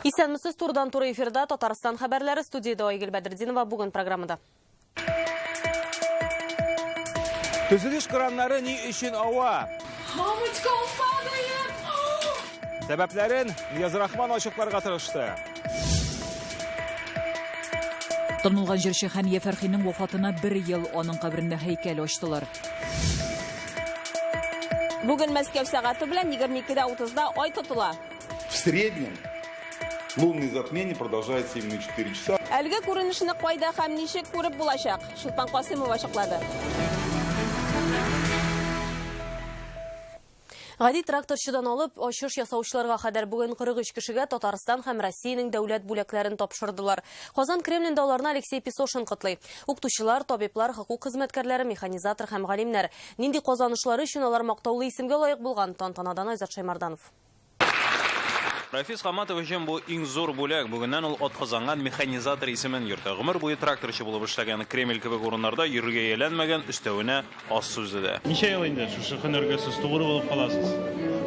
Исәнмесез, турыдан туры эфирда Татарстан хәбәрләре, студиядә Айгөл Бәдретдинова бүген программада. Төзелеш краннары ни өчен ава? Мамочка, он падает! Сәбәпләрен Нияз Рахман ачыкларга тырышты. Танылган җырчы Хәния Фәрхинең вафатына бер ел, аның каберендә һәйкәл ачтылар. Бүген Мәскәү сәгате белән 22:30-да ай тотыла. В среднем лунное затмение продолжается именно 4 часа. Әлеге күренешне кайда һәм ничек күреп булачак? Чулпан Касыймова ачыклады. Гади тракторчыдан алып, ачыш ясаучыларга кадәр бүген 43 кешегә Татарстан һәм Россиянең дәүләт бүләкләрен тапшырдылар. Казан Кремлендә аларны Алексей Песошин котлый. Укытучылар, табиблар, хокук хезмәткәрләре, механизатор һәм галимнәр. Нинди казанышлары өчен алар мактаулы исемгә лаек булган? Тантанадан Айзат Шаймарданов. Рафис Хаматов өчен бу иң зур бүләк. Бүгеннән ул атказанган механизатор исемен йөртә. Гомер буе тракторчы булып эшләгән, Кремль кебек урыннарда йөрергә ияләнмәгән, өстәвенә аз сүзле дә. Ничә ел инде шушы һөнәргә сез тугры булып каласыз?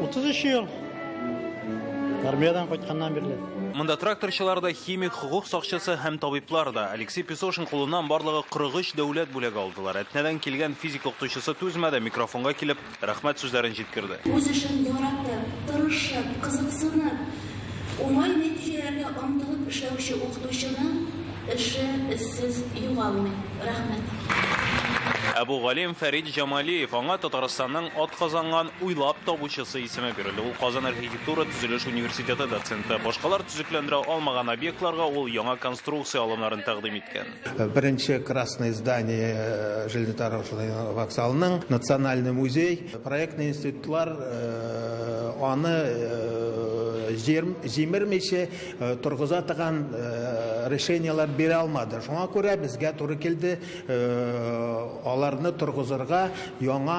33 ел. Армиядән кайтканнан бирле. Монда тракторчылар да, химик, хокук сакчысы һәм табиблар да. Алексей Песошин кулыннан барлыгы 43 дәүләт бүләге алдылар. Әтнәдән килгән физика укытучысы түзмәде, микрофонга килеп, Рәхмәт сүзләрен җиткерде. Үз эшен яратып, тырышып, кызыксынып, уңай нәтиҗәләргә омтылып эшләүче укытучының эше эзсез югалмый. Рәхмәт. Ә бу галим Фәрит Җамалиев, аңа Татарстанның атказанган уйлап табучысы исеме бирелде. Ул Казан архитектура-төзелеш университеты доценты. Башкалар төзекләндерә алмаган объектларга ул яңа конструкция алымнарын тәкъдим иткән. Беренче красное здание железнодорожный вокзалының Национальный музей, проектный институтлар аны җимермичә торгыза торган решениеләр бирә алмады. Шуңа күрә безгә туры килде аларны торгызырга яңа,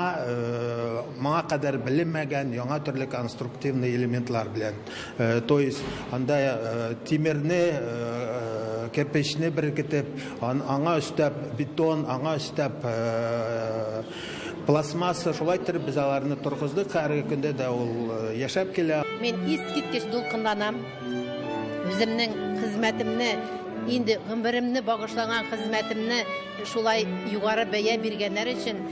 моңа кадәр беленмәгән яңа төрле конструктивный элементлар белән. То есть анда тимерне, кирпичне беркетеп, аңа өстәп бетон, аңа өстәп пластмасса, шулай иттереп без аларны торгыздык. Хәзерге көндә дә ул яшәп килә. Мин искиткеч дулкынланам. Үземнең хезмәтемне, инде гомеремне багышланган хезмәтемне шулай югары бәя биргәннәр өчен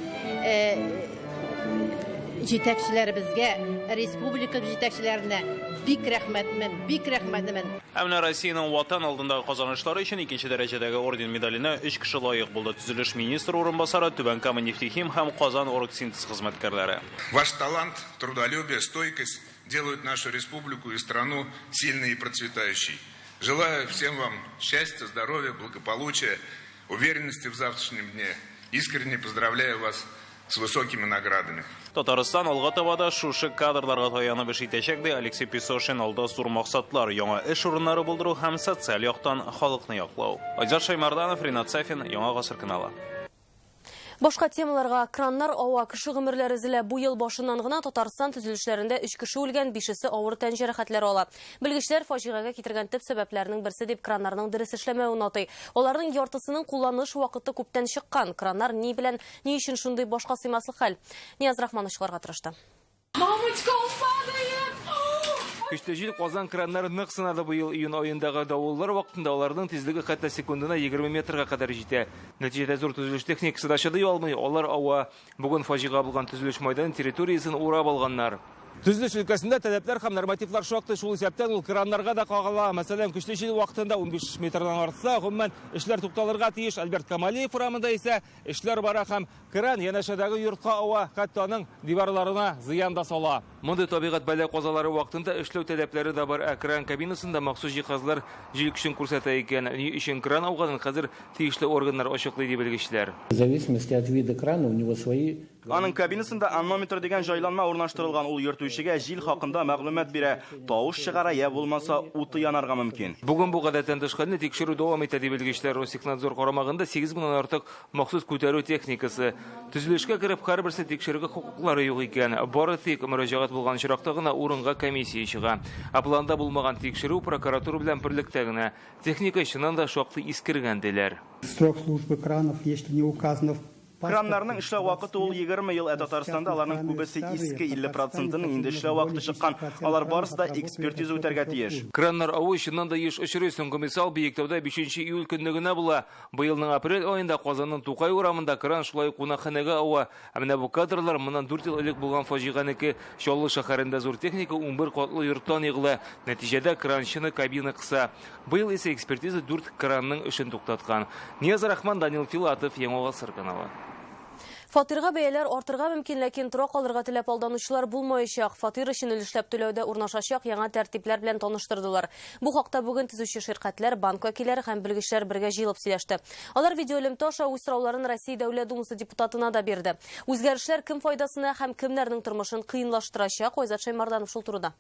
Җитәкчеләребезгә, республика җитәкчеләренә бик рәхмәтмен, бик рәхмәтлемен. Ә менә Россиянең Ватан алдындагы казанышлары өчен икенче дәрәҗәдәге орден медаленә өч кеше лаек булды, төзелеш министры урынбасары, Түбән Кама нефтехим һәм Казан Оргсинтез хезмәткәрләре. Ваш талант, трудолюбие, стойкость делают нашу республику и страну сильной и процветающей. Желаю всем вам счастья, здоровья, благополучия, уверенности в завтрашнем дне. Искренне поздравляю вас с высокими наградами. Татарстан алга таба да шушы кадрларга таянып эш итәчәк, ди Алексей Песошин. Алда зур максатлар, яңа эш урыннары булдыру һәм социаль яктан халыкны яклау. Айзат Шаймарданов, Ринат Сафин, Яңа гасыр каналы. Башка темаларга: краннар ава, кеше гомерләре өзелә. Бу ел башыннан гына Татарстан төзелешләрендә өч кеше үлгән, бишесе авыр тән җәрәхәтләре ала. Белгечләр фаҗигагә китергән төп сәбәпләрнең берсе дип краннарның дөрес эшләмәвен атый. Аларның яртысының кулланыш вакыты күптән чыккан. Краннар ни белән, ни өчен шундый башка сыймаслык хәл? Нияз Рахман ачыкларга тырышты. Мамочка, он падает! Көчле җил Казан краннарын нык сынады быел. Июнь аендагы давыллар вакытында аларның тизлеге хәтта секундына 20 метрга кадәр җитә. Нәтиҗәдә зур төзелеш техникасы да чыдый алмый, алар ава. Бүген фаҗига булган төзелеш майданы территориясен урап алганнар. Төзелеш өлкәсендә таләпләр һәм нормативлар шактый, шул исәптән ул краннарга да кагыла. Мәсәлән, көчле җил вакытында 15 метрдан артса, гомумән, эшләр тукталырга тиеш. Альберт Камалиев урамында исә эшләр бара һәм кран янәшәдәге йортка ава, хәтта аның диварларына зыян да сала. Мондый табигать бәла-казалары вакытында эшләү таләпләре дә бар, ә кран кабинасында махсус җиһазлар җил көчен күрсәтә икән. Ни өчен кран ауганын хәзер тиешле органнар ачыклый, ди белгечләр. В зависимости от вида крана у него свои. Аның кабинасында аннометр дигән җайланма урнаштырылган, ул йөртүчегә җил хакында мәгълүмат бирә, тавыш чыгара я булмаса уты янарга мөмкин. Бүген бу гадәттән тыш хәлне тикшерү дәвам итә, ди белгечләр. Ростехнадзор карамагында 8 меңнән артык махсус күтәрү техникасы. Төзелешкә кереп, һәрберсен тикшерергә хокуклары юк икән. Бары тик мөрәҗәгать булган очракта гына урынга комиссия чыга. Ә планда булмаган тикшерү прокуратура белән берлектә генә. Техника чыннан да шактый искергән, диләр. Срок службы кранов, если не указано в. Краннарның эшләү вакыты ул 20 ел, ә Татарстанда аларның күбесе иске, 50 процентының инде эшләү вакыты чыккан. Алар барысы да экспертиза үтәргә тиеш. Краннар аву чыннан да еш очрый. Соңгы мисал Биектауда 5 июль көнне генә була. Быелның апрель аенда Казанның Тукай урамында кран шулай ук кунакханәгә ава. Ә менә бу кадрлар моннан 4 ел элек булган фаҗиганеке. Чаллы шәһәрендә зур техника 11 катлы йорттан егыла. Нәтиҗәдә кранчыны кабина кыса. Быел исә экспертиза 4 кранның эшен туктаткан. Нияз Рахман, Данил Филатов, Яңа Гасыр каналы. Фатирга бәяләр артырга мөмкин, ләкин торак алырга теләп алданучылар булмаячак. Фатир өчен өлешләп түләүдә урнашачак яңа тәртипләр белән таныштырдылар. Бу хакта бүген төзүче ширкәтләр, банк вәкилләре һәм белгечләр бергә җыелып сөйләште. Алар видеоэлемтә аша үз сорауларын Россия Дәүләт Думасы депутатына да бирде. Үзгәрешләр кем файдасына һәм кемнәрнең тормышын кыенлаштырачак? Айзат Шәймарданов шул турыда.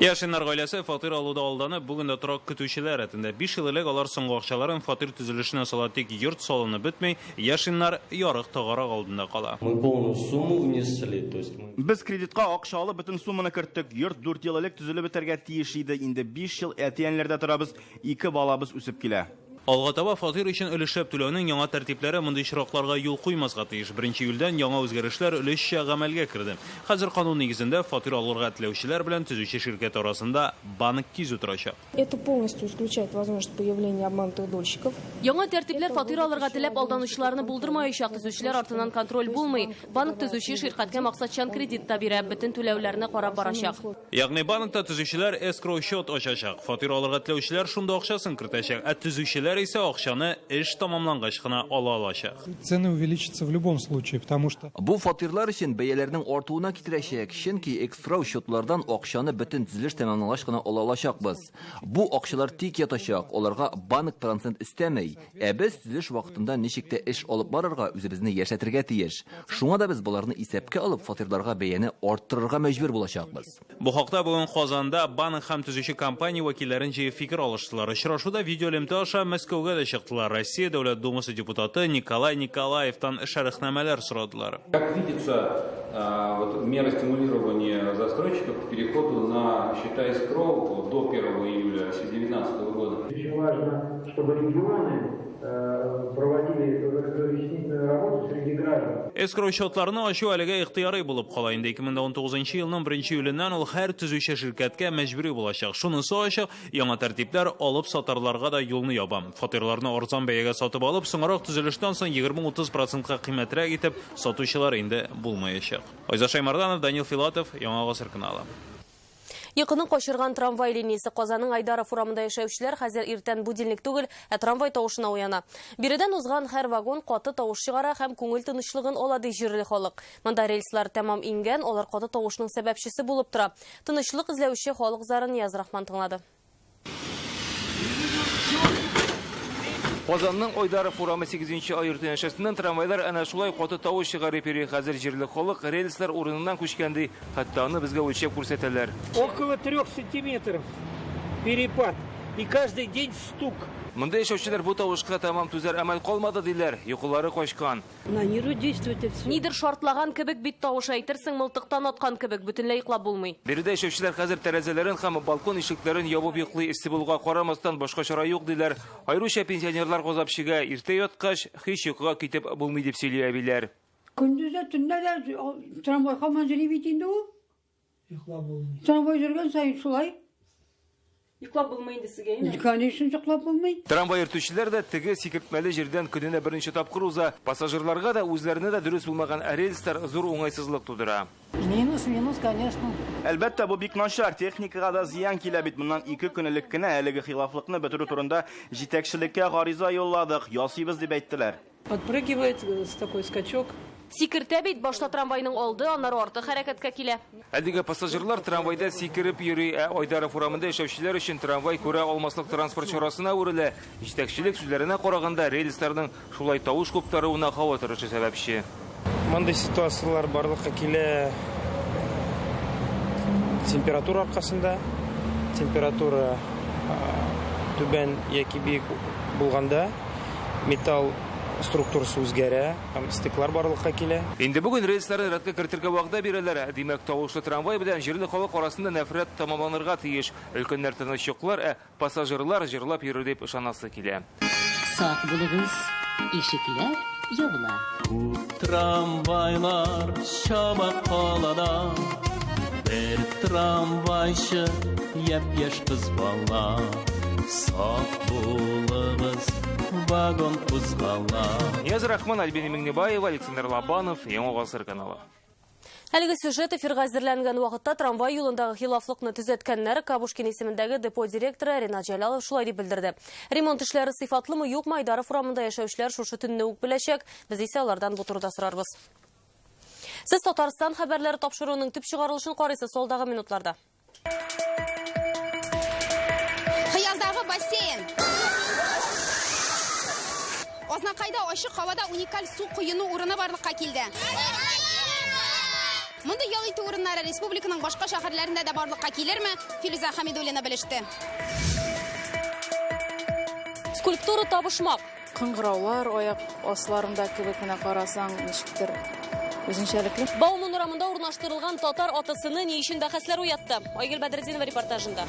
Яшиннар гаиләсе фатир алуда алданып, бүген дә торак көтүчеләр рәтендә. 5 ел элек алар соңгы акчаларын фатир төзелешенә сала, тик йорт салынып бетми, Яшиннар ярык тагарак алдында кала. Мы полную сумму внесли, то есть мы Без кредитка акча алып бөтен сумманы керттек. Йорт 4 ел элек төзелеп бетәргә тиеш иде. Инде 5 ел әти-әниләрдә торабыз. 2 балабыз үсеп килә. Алга таба фатир өчен өлешләп түләүнең яңа тәртипләре мондый очракларга юл куймаска тиеш. 1 июльдән яңа үзгәрешләр өлешчә гамәлгә керде. Хәзер канун нигезендә фатир алырга теләүчеләр белән төзүче ширкәт арасында банк кизү торачак. Это полностью исключает возможность появления обманутых дольщиков. Яңа тәртипләр фатир алырга теләп алданучыларны булдырмаячак. Төзүчеләр артыннан контроль булмый. Банк төзүче ширкәткә максатчан кредит та бирә, бөтен түләүләрне карап барачак. Ягъни банкта төзүчеләр эскроу счет ачачак. Фатир алырга теләүчеләр шунда акчасын кертәчәк, ә төзүчеләр исә акчаны эш тамамлангач кына ала алачак. Цены увеличатся в любом случае, потому что Бу фатирлар өчен бәяләрнең артуына китерәчәк, чөнки эскроу счетлардан акчаны бөтен төзелеш тәмамлангач кына ала алачакбыз. Бу акчалар тик ятачак, аларга банк процент өстәмәй. Ә без төзелеш вакытында ничек тә эш алып барырга, үзебезне яшәтергә тиеш. Шуңа да без боларны исәпкә алып фатирларга бәяне арттырырга мәҗбүр булачакбыз. Бу хакта бүген Казанда банк һәм төзүче компания вәкилләрен җыеп фикер алыштылар. Очрашуда видеоэлемтә аша Мәскәүгә дә чыктылар. Россия Дәүләт Думасы депутаты Николай Николаевтан шәрехнамәләр сорадылар. Как видится, вот, мера стимулирования застройщиков к переходу на счета эскроу до 1 июля 2019 года? Очень важно, чтобы регионы проводили разъяснительную работу среди граждан. Эскроу счетларны ачу әлегә ихтыярый булып кала. Инде 2019 елның 1 июленнән ул һәр төзүче ширкәткә мәҗбүри булачак. Шунысы ачык, яңа тәртипләр алып сатарларга да юлны яба. Фатирларны арзан бәягә сатып алып, соңрак төзелештән соң 20-30 процентка кыйммәтрәк итеп сатучылар инде булмаячак. Айзат Шаймарданов, Данил Филатов, Яңа Гасыр каналы. Йокыны качырган трамвай линиясе. Казанның Айдаров урамында яшәүчеләр хәзер иртән будильник түгел, ә трамвай тавышына уяна. Биредән узган һәр вагон каты тавыш чыгара һәм күңел тынычлыгын ала, ди җирле халык. Монда рельслар тәмам иңгән, алар каты тавышның сәбәпчесе булып тора. Тынычлык эзләүче халык зарын Нияз Рахман тыңлады. Казанның Айдаров урамы 8 ай йорты янәшәсеннән трамвайлар әнә шулай каты тавыш чыгарып йөри. Хәзер җирле халык рельслар урыныннан күчкән ди. Хәтта аны безгә үлчәп күрсәтәләр. Около 3 сантиметров перепад. И каждый день стук. Монда яшәүчеләр бу тавышка тәмам түзәр әмәл калмады диләр. Йокылары качкан. Нидер шартлаган кебек бит тавыш, әйтерсең мылтыктан аткан кебек, бөтенләй йоклап булмый. Биредә яшәүчеләр хәзер тәрәзәләрен һәм балкон ишекләрен ябып йоклый. Эссе булуга карамастан башка чара юк диләр. Аеруча пенсионерлар газап чигә. Иртә яткач һич йокыга китеп булмый дип сөйли әбиләр. Көндез дә, төнлә дә трамвай һаман йөри бит инде ул. Йоклап булмый. Трамвай йөргән саен шулай. Йоклап булмый инде сезгә, әйме? Конечно, йоклап булмый. Трамвай йөртүчеләр дә теге сикертмәле җирдән көненә берничә тапкыр уза. Пассажирларга да, үзләренә дә дөрес булмаган рельслар зур уңайсызлык тудыра. Минус, минус, конечно. Әлбәттә, бу бик начар. Техникага да зыян килә бит. Моннан 2 көн элек кенә әлеге хилафлыкны бетерү турында җитәкчелеккә гариза юлладык. Ясыйбыз дип әйттеләр. Подпрыгивает с такой скачок. Сикертә бит, башта трамвайның алды, аннары арты хәрәкәткә килә. Әлеге пассажирлар трамвайда сикереп йөри, ә Айдаров урамында яшәүчеләр өчен трамвай күрә алмаслык транспорт чарасына әверелә. Җитәкчелек сүзләренә караганда, рельсларның шулай тавыш куптаруына һава торышы сәбәпче. Мондый ситуацияләр барлыкка килә температура аркасында. Температура түбән яки биек булганда металл структурасы үзгәрә һәм стыклар барлыкка килә. Инде бүген рельсларны рәткә кертергә вәгъдә бирәләр. Димәк, тавышлы трамвай белән җирле халык арасында нәфрәт тәмамланырга тиеш. Өлкәннәр тыныч йоклар, ә пассажирлар җырлап йөрер дип ышанасы килә. Сак булыгыз, ишекләр ябыла. Күп трамвайлар чаба калада, Бер трамвайчы япь-яшь кыз бала. Сак булыгыз, вагон кузгала. Нияз Рахман, Альбина Миңнебаева, Александр Лобанов, Яңа Гасыр каналы. Әлеге сюжет эфирга әзерләнгән вакытта трамвай юлындагы хилафлыкны төзәткәннәр. Кабушкин исемендәге депо директоры Ринат Җәлалов шулай дип белдерде. Ремонт эшләре сыйфатлымы, юкмы, Айдаров урамында яшәүчеләр шушы төнне үк беләчәк. Без исә алардан бу турыда сорарбыз. Сез Татарстан хәбәрләре тапшыруының төп чыгарылышын карыйсыз алдагы минутларда. Хыялдагы бассейн. Азнакайда ачык һавада уникаль су коену урыны барлыкка килде. Мондый ял итү урыннары республиканың башка шәһәрләрендә дә барлыкка килерме? Филүзә Хәмидуллина белеште. Скульптура табышмак. Кыңгыраулар аяк асларында кебек менә карасаң, ничектер үзенчәлекле. Бауман урамында урнаштырылган татар атысыны ни өчен бәхәсләр уятты? Айгөл Бәдретдинова репортажында.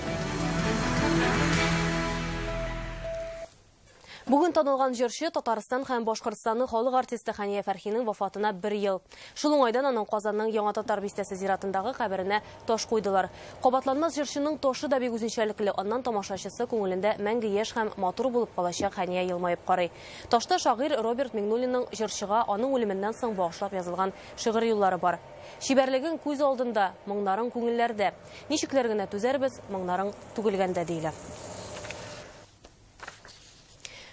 Бүген танылган җырчы Татарстан һәм Башкортстанның халык артисты Хәния Фәрхинең вафатына бер ел. Шул уңайдан аның Казанның Яңа Татар бистәсе зиратындагы каберенә таш куйдылар. Кабатланмас җырчының ташы да бик үзенчәлекле. Аннан тамашачысы күңелендә мәңге яшь һәм матур булып калачак Хәния елмаеп карый. Ташта шагыйрь Роберт Миңнуллинның җырчыга аның үлеменнән соң багышлап язылган шигырь юллары бар. Чибәрлегең күз алдында, моңнарың күңелләрдә. Ничекләр генә түзәрбез, моңнарың түгелгәндә, диелә.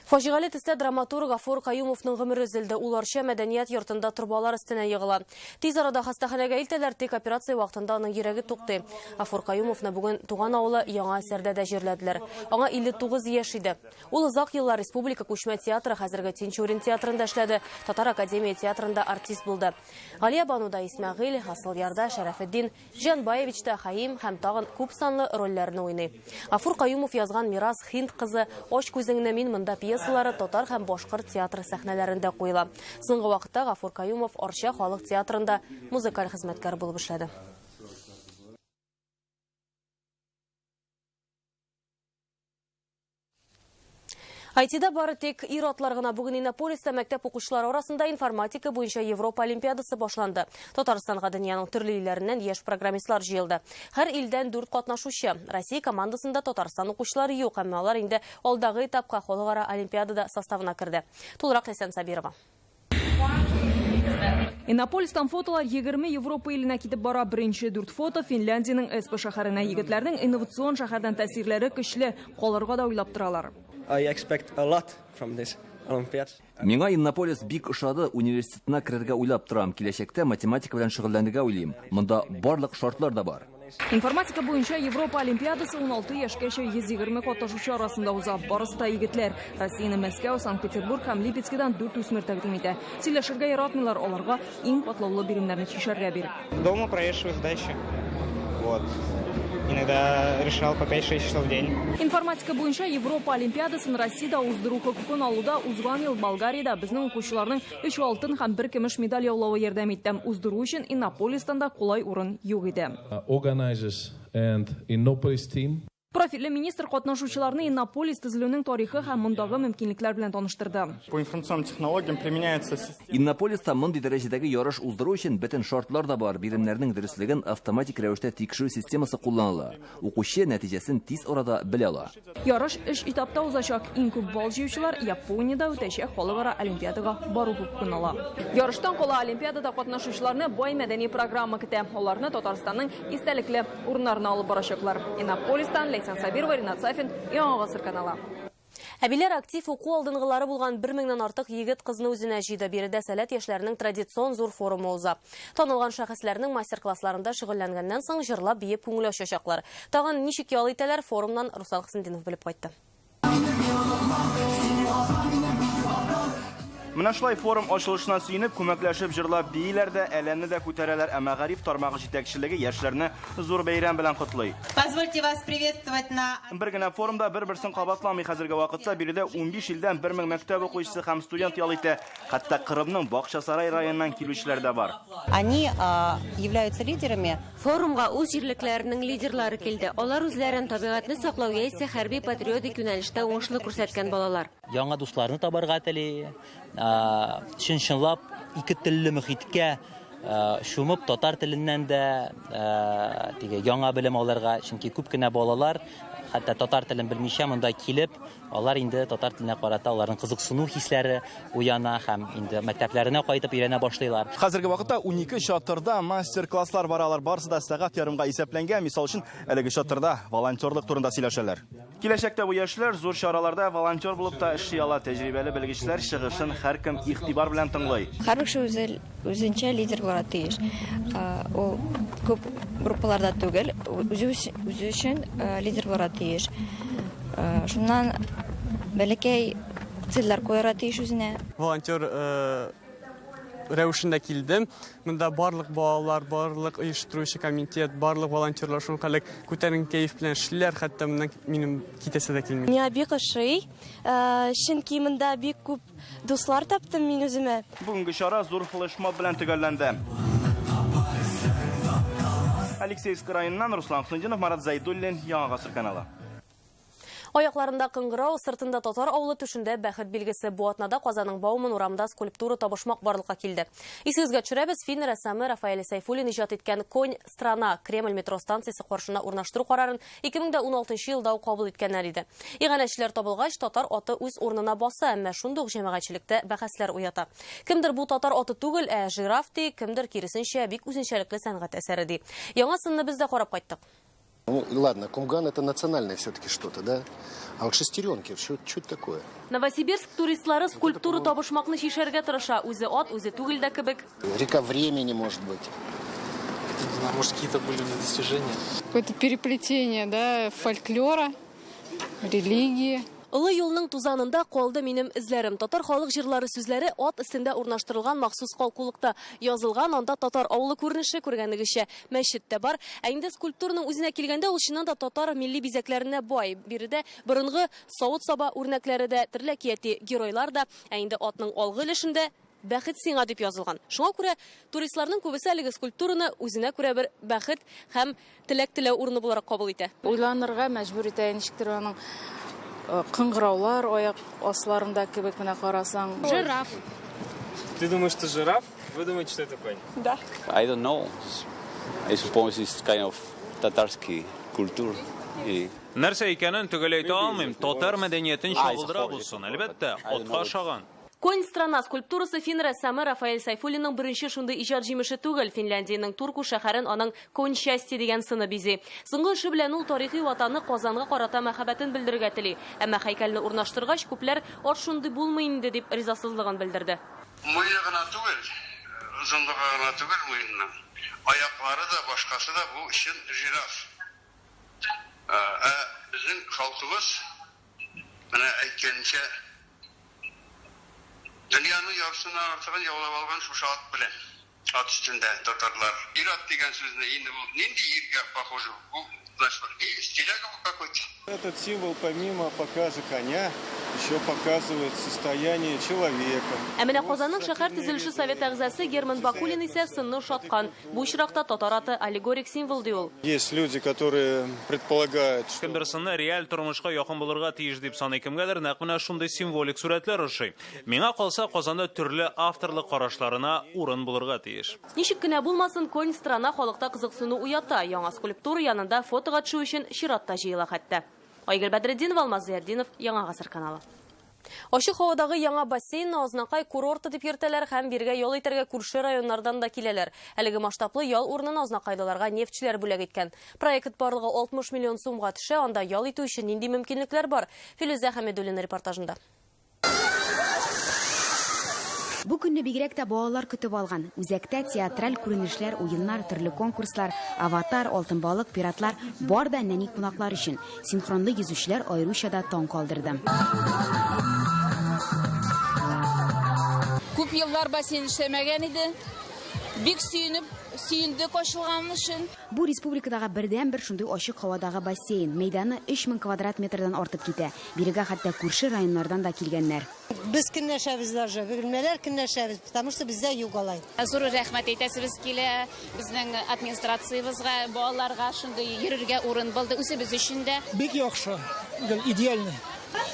Фаҗигале төстә драматург Гафур Каюмовның гомере өзелде. Ул Арча мәдәният йортында торбалар өстенә егыла. Тиз арада хастаханәгә илтәләр, тик операция вакытында аның йөрәге туктый. Гафур Каюмовны бүген туган авылы Яңа Әсәрдә дә җирләделәр. Аңа 59 яшь иде. Ул озак еллар Республика күчмә театры, хәзерге Тинчурин театрында эшләде, Татар академия театрында артист булды. Галия Бануда Исмәгыйль, Асылъярда Шәрәфетдин, Җан Баевичта Хаим һәм тагын күп санлы рольләрне уйный. Гафур Каюмов язган Мирас, Һинд кызы, Ач күзеңне, мин монда пьесалары татар һәм башкорт театры сәхнәләрендә куела. Соңгы вакытта Гафур Каюмов Арча халык театрында музыкаль хезмәткәр булып эшләде. IT-да бары тик ир-атлар гына. Бүген Иннополиста мәктәп укучылары арасында информатика буенча Европа олимпиадасы башланды. Татарстанга дөньяның төрле илләреннән яшь программистлар җыелды. Һәр илдән 4 катнашучы. Россия командасында Татарстан укучылары юк, әмма алар инде алдагы этапка халыкара олимпиадада составына керде. Тулырак Ләйсән Сабирова. Иннополистан фотолар 20 Европа иленә китеп бара. Беренче 4 фото Финляндиянең Эспо шәһәренә. Егетләрнең инновацион шәһәрдән тәэсирләре көчле, калырга да уйлап торалар. I expect a lot from this Olympiad. Миңа Иннополис бик ошады, университетына керергә уйлап торам. Киләчәктә математика белән шөгыльләнергә уйлыйм. Монда барлык шартлар да бар. Информатика буенча Европа Олимпиадасы 16 яшькәчә 120 катнашучы арасында уза. Барысы да егетләр. Россияне Мәскәү, Санкт-Петербург һәм Липецкидан 4 үсмер тәкъдим итә. Сөйләшергә яратмыйлар, аларга иң катлаулы биремнәрне чишәргә бир. Дома прорешиваю задачи. Вот. Иногда решал по 5-6 часов в день. Информатика буенча Европа Олимпиадасын Россиядә уздыру хокукын алуда узган ел Болгариядә безнең укучыларның 3 алтын һәм 1 көмеш медаль яулавы ярдәм итте. Уздыру өчен Иннополистан да кулай урын юк иде. Organizers and Innopolis team. Профильле министр катнашучыларны Иннополис төзелүнең тарихы һәм мондагы мөмкинлекләр белән таныштырды. По информационным технологиям применяется система. Иннополиста мондый дәрәҗәдәге ярыш уздыру өчен бөтен шартлар да бар. Биремнәрнең дөреслеген автоматик рәвештә тикшерү системасы кулланыла. Укучы нәтиҗәсен тиз арада белә ала. Ярыш 3 этапта узачак. Иң күп балл җыючылар Япониядә үтәчәк халыкара олимпиадага бару хокукын ала. Ярыштан кала олимпиадада катнашучыларны бай мәдәни программа көтә. Аларны Татарстанның истәлекле урыннарына алып барачаклар. Иннополистан Ләйсән Сабирова, Ринат Сафин, Яңа Гасыр каналы. Әбиләр актив уку алдынгылары булган 1000-нән артык егет кызны үзенә җыйды. Биредә сәләт яшьләренең традицион зур форумы уза. Танылган шәхесләрнең мастер-классларында шөгыльләнгәннән соң җырлап биеп күңел ачачаклар. Тагын ничек ял итәләр, форумнан Руслан Хөснетдинов белеп кайтты. Менә шулай форум ачылышына сөенеп, күмәкләшеп җырлап бииләр дә, әләмне дә күтәрәләр. Ә мәгариф тармагы җитәкчелеге яшьләрне зур бәйрәм белән котлый. Позвольте вас приветствовать на Бер генә форумда бер-берсен кабатламый. Хәзерге вакытта биредә 15 илдән 1000 мәктәп укучысы һәм студент ял итә. Хәтта Кырымның Бакчасарай районыннан килүчеләр дә бар. Они являются лидерами. Форумга үз җирлекләренең лидерлары килде. Алар үзләрен табигатьне саклау яисә хәрби патриотик юнәлештә уңышлы күрсәткән балалар. Яңа дусларны табарга тели, Чын-чынлап ике телле мөхиткә чумып, татар теленнән дә теге яңа белем алырга, чөнки күп кенә балалар хәтта татар телен белмичә монда килеп, алар инде татар теленә карата аларның кызыксыну хисләре уяна һәм инде мәктәпләренә кайтып өйрәнә башлыйлар. Хәзерге вакытта 12 чатырда мастер-класслар бара, алар барысы да сәгать ярымга исәпләнгән. Мисал өчен, әлеге чатырда волонтерлык турында сөйләшәләр. Киләчәктә бу яшьләр зур чараларда волонтер булып та эшли ала. Тәҗрибәле белгечләр чыгышын һәркем игътибар белән тыңлый. Һәрбер кеше үзе үзенчә лидер булырга тиеш. Ул күп группаларда түгел, үзе үзе өчен лидер булырга тиеш. Шуннан бәләкәй цельләр куярга тиеш үзенә. Волонтер рәвешендә килдем. Монда барлык балалар, барлык оештыручы комитет, барлык волонтерлар шулкадәр күтәренке кәеф белән эшлиләр, хәтта моннан минем китәсе дә килми. Миңа бик ошый, чөнки монда бик күп дуслар таптым мин үземә. Бүгенге чара зур флешмоб белән төгәлләнде. Алексеевск районыннан Руслан Хөснетдинов, Марат Зайдуллин, Яңа Гасыр каналы. Аякларында кыңгырау, сыртында татар авылы, түшендә бәхет билгесе. Бу атнада Казанның Бауман урамында скульптура табышмак барлыкка килде. Исегезгә төшерәбез, фин рәссамы Рафаэль Сайфуллин иҗат иткән Конь страна Кремль метро станциясе каршына урнаштыру карарын 2016 елда ук кабул иткәннәр иде. Иганәчеләр табылгач, татар аты үз урынына баса, әмма шундый ук җәмәгатьчелектә бәхәсләр уята. Кемдер бу татар аты түгел, ә жираф ди, кемдер киресенчә бик үзенчәлекле сәнгать әсәре ди. Яңа сынны без дә карап кайттык. Ну, ладно, кумган это национальное все-таки что-то, да? А вот шестеренки, что это такое? Новосибирск туристлары скульптуру табышмакны чишәргә тырыша. Үзе ат, үзе түгел дә кебек. Река времени, может быть. Не знаю, может, какие-то были достижения. Какое-то переплетение, да, фольклора, религии. Олы юлның тузанында калды минем эзләрем. Татар халык җырлары сүзләре ат өстендә урнаштырылган махсус калкулыкта язылган. Анда татар авылы күренеше, күргәнегезчә, мәчет тә бар. Ә инде скульптураның үзенә килгәндә, ул чыннан да татар милли бизәкләренә бай. Биредә борынгы савыт-саба үрнәкләре дә, төрле әкияти геройлар да, ә инде атның алгы өлешендә бәхет сиңа дип язылган. Шуңа күрә туристларның күбесе әлеге скульптураны үзенә күрә бер бәхет һәм теләк теләү урыны буларак кабул итә. Уйланырга мәҗбүр итә, ничектер аның кыңгыраулар аяк асларында кебек менә карасаң. Жираф. Ты думаешь, что жираф? Вы думаете, что это конь? Да. I don't know. I suppose it's kind of татарский культур. Нәрсә икәнен төгәл әйтә алмыйм. Татар мәдәниятен чагылдыра булсын, әлбәттә, атка ошаган. Конь страна скульптурасы фин рәссамы Рафаэль Сайфуллинның беренче шундый иҗат җимеше түгел. Финляндиянең Турку шәһәрен аның Конь счастье дигән сыны бизи. Соңгы эше белән ул тарихи ватаны Казанга карата мәхәббәтен белдерергә тели. Әмма һәйкәлне урнаштыргач, күпләр ат шундый булмый инде дип ризасызлыгын белдерде. Муены гына түгел, озынлыгы гына түгел муенның. Аяклары да, башкасы да бу чын жираф. Ә безнең халкыбыз менә әйткәнчә дөньяның яртысыннан артыгын яулап алган шушы ат белән. Ат өстендә татарлар. Ир-ат дигән сүзне инде бу нинди иргә похоже? Бу, значит, стиляга какой-то. Этот символ помимо показа коня еще показывает состояние человека. Ә менә Казанның шәһәр төзелеше советы әгъзасы Герман Бакулин исә сынны ошаткан. Бу очракта татар аты аллегорик символ ди ул. Есть люди, которые предполагают, что Кемдер сынны реаль тормышка якын булырга тиеш дип саный, кемгәдер нәкъ менә шундый символик сурәтләр ошый. Миңа калса, Казанда төрле авторлык карашларына урын булырга тиеш. Ничек кенә булмасын, конь страна халыкта кызыксыну уята. Яңа скульптура янында фотога төшү өчен чиратта җыела хәтта. Айгөл Бәдретдинова, Алмаз Зиятдинов, Яңа Гасыр каналы. Ачык һавадагы яңа бассейнны Азнакай курорты дип йөртәләр һәм биргә ял итәргә күрше районнардан да киләләр. Әлеге масштаблы ял урынын азнакайлыларга нефтьчеләр бүләк иткән. Проект барлыгы 60 миллион сумга төшә, анда ял итү өчен нинди мөмкинлекләр бар? Филүзә Хәмидуллина репортажында. Бу көнне бигрәк тә балалар көтеп алган. Үзәктә театраль күренешләр, уеннар, төрле конкурслар, аватар, алтын балык, пиратлар бар да нәни кунаклар өчен. Синхронлы йөзүчеләр аеруча да таң калдырды. Күп еллар бассейн эшләмәгән иде. Бик сөенеп, сөендек ачылган өчен. Бу республикадагы бердәнбер шундый ачык һавадагы бассейн. Мәйданы 3000 квадрат метрдан артып китә. Бирегә хәтта күрше районнардан да килгәннәр. Без көнләшәбез даже, бөгелмәләр көнләшәбез, потому что бездә юк алай. Зур рәхмәт әйтәсебез килә безнең администрациябезгә, балаларга шундый йөрергә урын булды, үзебез өчен дә. Бик яхшы, идеально.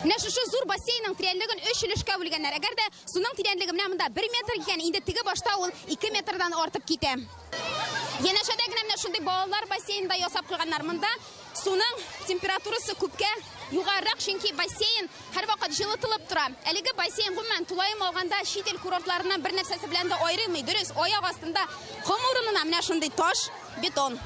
Менә шушы зур бассейнның тирәнлеген өч өлешкә бүлгәннәр. Әгәр дә суның тирәнлеге менә монда 1 метр икән, инде теге башта ул 2 метрдан артып китә. Янәшәдә генә менә шундый балалар бассейны да ясап куйганнар. Монда суның температурасы күпкә югарырак, чөнки бассейн һәрвакыт җылытылып тора. Әлеге бассейн гомумән тулаем алганда чит ил курортларыннан бер нәрсәсе белән дә аерылмый. Дөрес, аяк астында ком урынына менә шундый таш, бетон.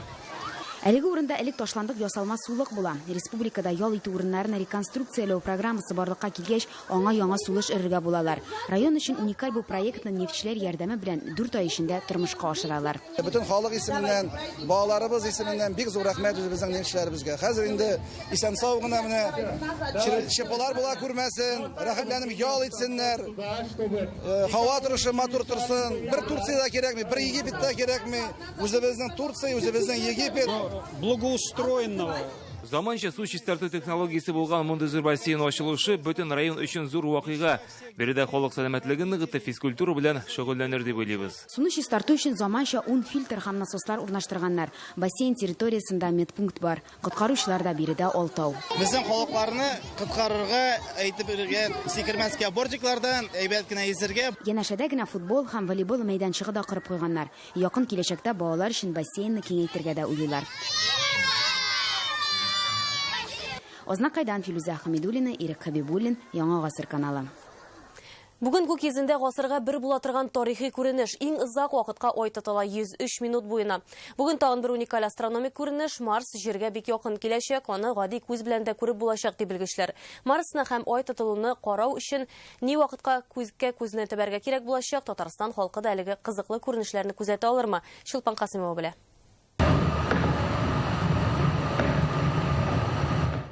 Әлеге урында элек ташландык ясалма сулык була. Республикада ял итү урыннарын реконструкцияләү программасы барлыкка килгәч, аңа яңа сулыш өрергә булалар. Район өчен уникаль бу проектны нефтьчеләр ярдәме белән дүрт ай эчендә тормышка ашыралар. Бөтен халык исеменнән, балаларыбыз исеменнән бик зур рәхмәт үзебезнең нефтьчеләребезгә. Хәзер инде исән-сау гына менә ЧПлар була күрмәсен, рәхәтләнеп ял итсеннәр, һава торышы матур торсын. Бер Турция дә кирәкми, бер Египет та кирәкми. Үзебезнең Турция, үзебезнең Египет. Благоустроенного. Заманча су чистарту технологиясе булган мондый зур бассейн ачылышы бөтен район өчен зур вакыйга. Биредә халык сәламәтлеген ныгытып, физкультура белән шөгыльләнер дип уйлыйбыз. Суны чистарту өчен заманча ун фильтр һәм насослар урнаштырганнар. Бассейн территориясендә медпункт бар. Коткаручылар да биредә алтау. Безнең халыкларны коткарырга, әйтеп бирергә, сикермәскә бортиклардан, әйбәт кенә йөзәргә. Янәшәдә генә футбол һәм волейбол мәйданчыгы да корып куйганнар. Якын киләчәктә балалар өчен бассейнны киңәйтергә дә уйлыйлар. Азнакайдан Филүзә Хәмидуллина, Ирек Хәбибуллин, Яңа гасыр каналы. Бүген күк йөзендә гасырга бер була торган тарихи күренеш. Иң озак вакытка ай тотыла 103 минут буена. Бүген тагын бер уникаль астрономик күренеш Марс Җиргә бик якын киләчәк, аны гади күз белән дә күреп булачак, ди белгечләр. Марсны һәм ай тотылуны карау өчен ни вакытка күзгә күзне төбәргә кирәк булачак, Татарстан халкы да әлеге кызыклы күренешләрне күзәтә алырмы? Чулпан Касыймова белә.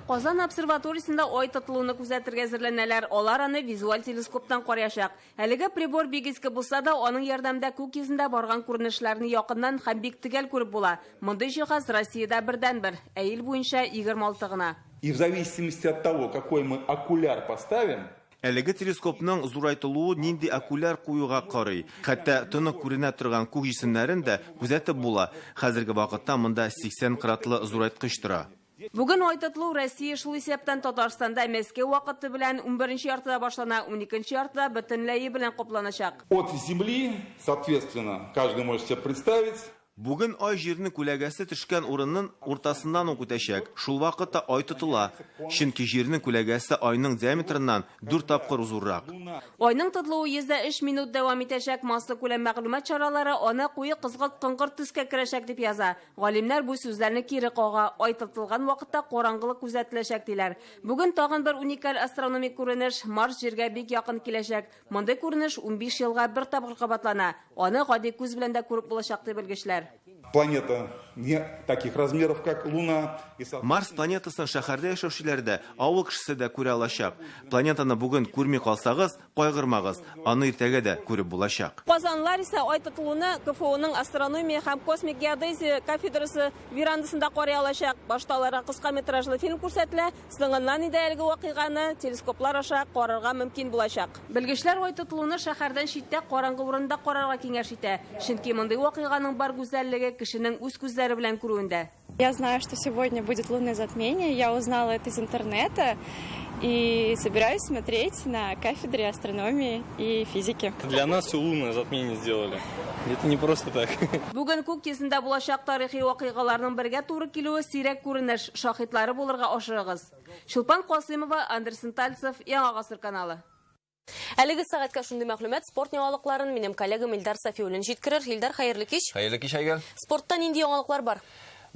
Казан обсерваториясендә ай тотылуны күзәтергә әзерләнәләр. Алар аны визуаль телескоптан караячак. Әлеге прибор бик иске булса да, аның ярдәмендә күк йөзендә барган күренешләрне якыннан һәм бик төгәл күреп була. Мондый җиһаз Россиядә бердәнбер, ә ил буенча 26 гына. И в зависимости от того, какой мы окуляр поставим, Әлеге телескопның зурайтылуы нинди окуляр куюга карый. Хәтта тонык күренә торган күк җисемнәрен дә күзәтеп була. Хәзерге вакытта монда 80 кратлы зурайткыч тора. Бүген ай тотылу Россия, шул исәптән Татарстанда Мәскәү вакыты белән 11 яртыда башлана, 12 яртыда бөтенләе белән капланачак. От Земли, соответственно, каждый может себе представить. Бүген ай Җирнең күләгәсе төшкән урынның уртасыннан ук үтәчәк. Шул вакытта ай тотыла. Чөнки Җирнең күләгәсе айның диаметрыннан дүрт тапкыр зуррак. Айның тотылуы 103 минут дәвам итәчәк. Массакүләм мәгълүмат чаралары аны куе кызгылт коңгырт төскә керәчәк дип яза. Галимнәр бу сүзләрне кире кага. Ай тотылган вакытта караңгылык күзәтеләчәк диләр. Бүген тагын бер уникаль астрономик күренеш Марс Җиргә бик якын киләчәк. Мондый күренеш 15 елга бер тапкыр кабатлана. Аны гади күз белән дә күреп булачак ди белгечләр. Планета не таких размеров, как Луна. Марс планетасын шәһәрдә яшәүчеләр дә, авыл кешесе дә күрә алачак. Планетаны бүген күрми калсагыз, кайгырмагыз, аны иртәгә дә күреп булачак. Казанлылар исә ай тотылуны КФУның астрономия һәм космик геодезия кафедрасы верандасында карый алачак. Башта аларга кыска метражлы фильм күрсәтелә, соңыннан инде әлеге вакыйганы телескоплар аша карарга мөмкин булачак. Белгечләр ай тотылуны шәһәрдән читтә караңгы урында карарга киңәш итә. Чөнки мондый вакыйганың бар гүзәллеге кешенең үз күзләре белән күрүендә. Я знаю, что сегодня будет лунное затмение. Я узнала это из интернета и собираюсь смотреть на кафедре астрономии и физики. Для нас все лунное затмение сделали. Это не просто так. Бүген күк йөзендә булачак тарихи вакыйгаларның бергә туры килүе сирәк күренеш. Шаһитлары булырга ашыгыгыз. Чулпан Касыймова, Андерсон Тальцев, Яңа гасыр каналы. Әлеге сәгатькә шундый мәгълүмат. Спорт яңалыкларын минем коллегам Илдар Сафиуллин җиткерер. Илдар, хәерле кич. Хәерле кич, Айгөл. Спортта нинди яңалыклар бар?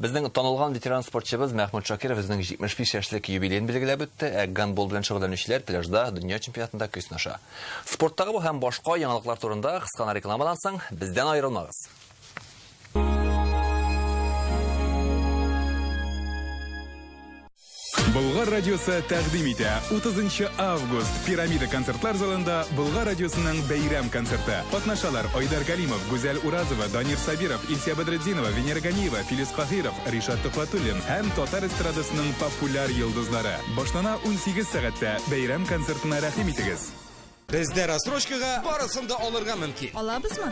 Безнең танылган ветеран спортчыбыз Мәхмүт Шакиров үзенең 75 яшьлек юбилеен билгеләп үтте, ә гандбол белән шөгыльләнүчеләр пляжда дөнья чемпионатында көч сынаша. Спорттагы бу һәм башка яңалыклар турында кыска гына рекламадан соң бездән аерылмагыз. Болгар радиосы тәкъдим итә. 30 август Пирамида концертлар залында Болгар радиосының бәйрәм концерты. Катнашалар Айдар Галимов, Гүзәл Уразова, Данир Сабиров, Илсия Бәдретдинова, Венера Ганиева, Филис Каһиров, Ришат Төхвәтуллин һәм татар эстрадасының популяр йолдызлары. Башлана 18 сәгатьтә. Бәйрәм концертына рәхим итегез. Бездә рассрочкага барысын да алырга мөмкин. Алабызмы?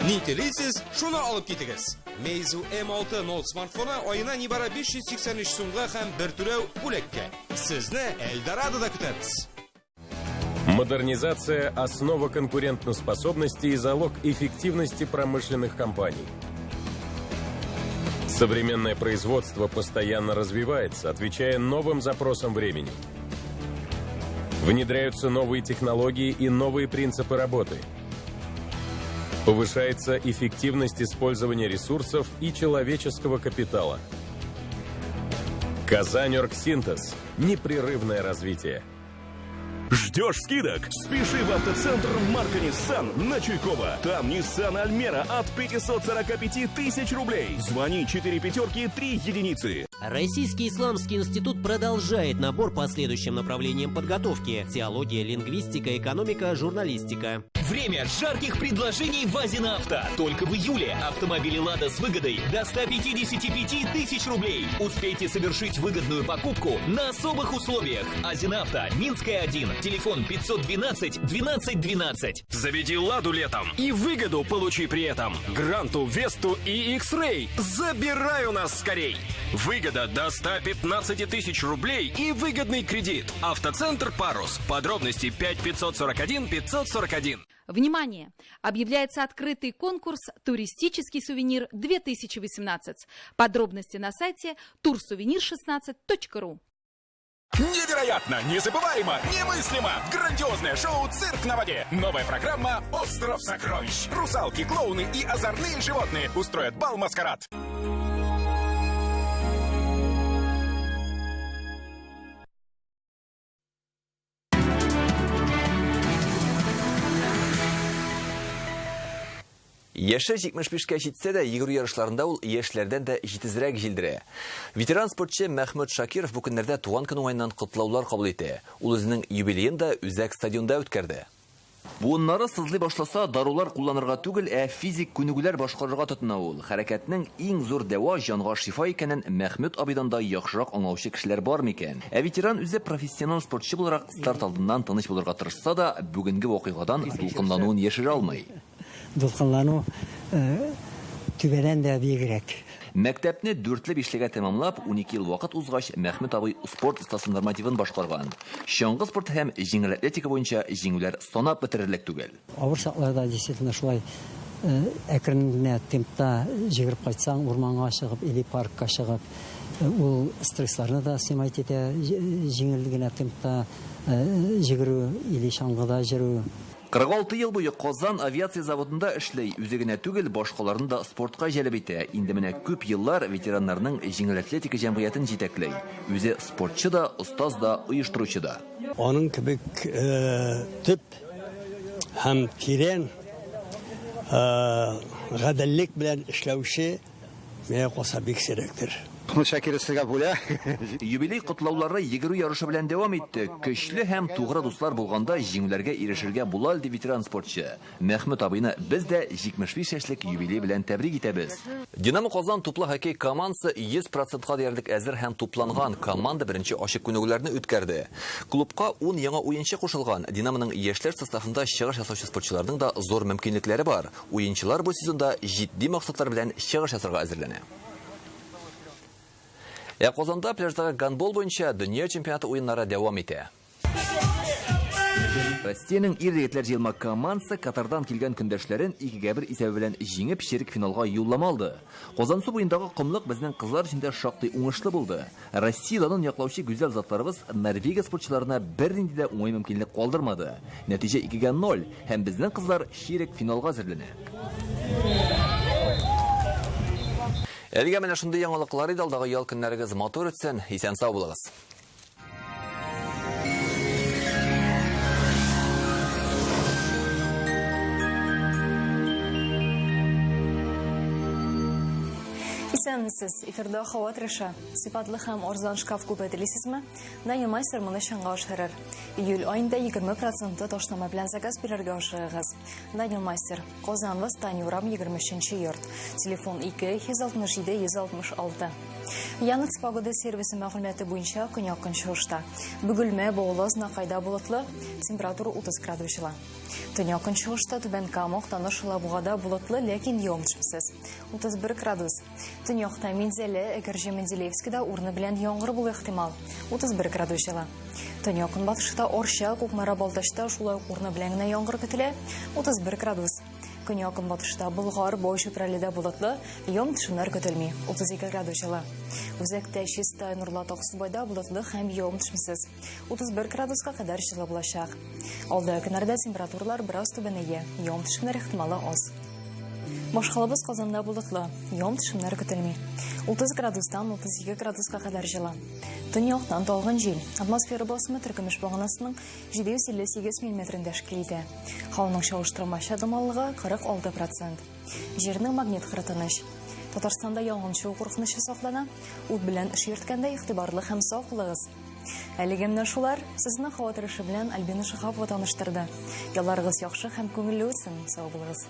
Ни телисез, шуны алып китегез. Meizu M6 Note смартфоны аена нибары 583 сумга һәм бер түләү бүләккә. Сезне Эльдорадода көтәбез. Модернизация – основа конкурентоспособности и залог эффективности промышленных компаний. Современное производство постоянно развивается, отвечая новым запросам времени. Внедряются новые технологии и новые принципы работы. Повышается эффективность использования ресурсов и человеческого капитала. Казань-Оргсинтез. Непрерывное развитие. Ждешь скидок? Спеши в автоцентр Марка Ниссан на Чуйкова. Там Ниссан Альмера от 545 тысяч рублей. Звони 4 пятерки 3 единицы. Российский исламский институт продолжает набор по следующим направлениям подготовки: теология, лингвистика, экономика, журналистика. Время жарких предложений в Азина Авто. Только в июле автомобили «Лада» с выгодой до 155 тысяч рублей. Успейте совершить выгодную покупку на особых условиях. Азина Авто, Минская 1, телефон 512 12 12. Заведи «Ладу» летом и выгоду получи при этом. Гранту, Весту и X-Ray. Забирай у нас скорей. Выгода до 115 тысяч рублей и выгодный кредит. Автоцентр «Парус». Подробности 5 541 541. Внимание! Объявляется открытый конкурс «Туристический сувенир 2018». Подробности на сайте турсувенир16.ру. Невероятно, незабываемо, немыслимо! Грандиозное шоу «Цирк на воде». Новая программа «Остров сокровищ». Русалки, клоуны и озорные животные устроят бал-маскарад. Яше 75-кә җитсә дә, йөгерү ярышларында ул яшьләрдән дә җитезрәк җилдерә. Ветеран спортчы Мәхмүт Шакиров бу көннәрдә туган көн уңаеннан котлаулар кабул итә. Ул үзенең юбилеен да үзәк стадионда үткәрде. Буыннары сызлый башласа, дарулар кулланырга түгел, ә физик күнегүләр башкарырга тотына ул. Хәрәкәтнең иң зур дәва җанга шифа икәнен Мәхмүт абыйдан да яхшырак аңлаучы кешеләр бар микән? Ә ветеран үзе профессионал спортчы буларак старт алдыннан тыныч булырга тырышса да, бүгенге вакыйгадан дулкынлануын яшерә алмый. Дулкынлану түбәдән дә биегрәк. Мәктәпне дүртле бишлегә тәмамлап, 12 ел вакыт узгач, Мәхмүт абый спорт остасы нормативын башкарган. Чаңгы спорты һәм җиңел атлетика буенча җиңүләр санап бетерерлек түгел. Авыр чакларда действительно шулай әкрен генә темпта җигереп кайтсаң, урманга чыгып или паркка чыгып, ул стрессларны да снимать итә, җиңел генә темпта җигерү или чаңгыда йөрү. 46 ел буе Казан авиация заводында эшли, үзе генә түгел, башкаларны да спортка җәлеп итә. Инде менә күп еллар ветераннарның җиңел атлетика җәмгыятен җитәкли. Үзе спортчы да, остаз да, оештыручы да. Аның кебек төп һәм тирән гаделлек белән эшләүче миңа калса бик сирәктер. Мәхмүт Шакиров сезгә бүләк. Юбилей котлаулары йөгерү ярышы белән дәвам итте. Көчле һәм тугры дуслар булганда җиңүләргә ирешергә була, ди ветеран спортчы. Мәхмүт абыйны без дә 75 яшьлек юбилей белән тәбрик итәбез. Динамо Казан туплы хоккей командасы 100%ка диярлек әзер һәм тупланган. Команда беренче ачык күнегүләрне үткәрде. Клубка 10 яңа уенчы кушылган. Динамоның яшьләр составында чыгыш ясаучы спортчыларның да зур мөмкинлекләре бар. Уенчылар бу сезонда җитди максатлар белән чыгыш ясарга әзерләнә. Ә Казанда пляждагы гандбол буенча дөнья чемпионаты уеннары дәвам итә. Россиянең ир-егетләр җыелма командасы Катардан килгән көндәшләрен 2-1 исәбе белән җиңеп чирек финалга юллама алды. Казансу буендагы комлык безнең кызлар өчен дә шактый уңышлы булды. Россия данын яклаучы гүзәл затларыбыз Норвегия спортчыларына бернинди дә уңай мөмкинлек калдырмады. Нәтиҗә 2-0 һәм безнең кызлар чирек финалга әзерләнә. Әлегә менә шундый яңалыклар иде, алдагы ял көннәрегез матур үтсен, исән-сау булыгыз. Исәнмесез, эфирда һава торышы. Сыйфатлы һәм арзан шкаф күпе телисезме? Данил Мастер моны чынга ашырыр. Июль аенда 20% ташлама белән заказ бирергә ашыгыгыз. Данил Мастер, Казан, Восстание урам 23 йорт. Телефон 2 167 166. Яндекс погода сервисы мәгълүматы буенча көньяк-көнчыгышта Бөгелмә, Баулы, Азнакайда болытлы, температура 30 градус җылы. Төньяк-көнчыгышта Түбән Кама, Актаныш, Алабугада болытлы, ләкин явым-төшемсез, 31 градус. Төньякта Минзәлә, Әгерҗе, Менделеевскида урыны белән яңгыр булу ихтимал, 31 градус җылы. Төньяк-көнбатышта Арча, Кукмара, Балтачта шулай ук урыны белән генә яңгыр көтелә, 31 градус. Көньяк-көнбатышта Болгар, Бау Чүпрәледә болытлы, явым-төшемнәр көтелми, 32 градус җылы. Үзәктә Чистай, Нурлат, Аксубайда болытлы һәм явым-төшемсез, 31 градуска кадәр җылы булачак. Алдагы көннәрдә температуралар бераз түбәнәя, явым-төшемнәр ихтималы аз. Башкалабыз Казанда болытлы, явым-төшемнәр көтелми. 30 градустан 32 градуска кадәр җылы. Төньяктан талгын җил. Атмосфера басымы теркемеш баганасының 758 миллиметрын тәшкил итә. Һаваның чагыштырмача дымлылыгы 46 процент. Җирнең магнит кыры тыныч. Татарстанда янгын чыгу куркынычы саклана. Ут белән эш йөрткәндә игътибарлы һәм сак булыгыз. Әлегә менә шулар. Сезне һава торышы белән Альбина Шиһапова таныштырды. Ялларыгыз яхшы һәм күңелле үтсен. Сау булыгыз.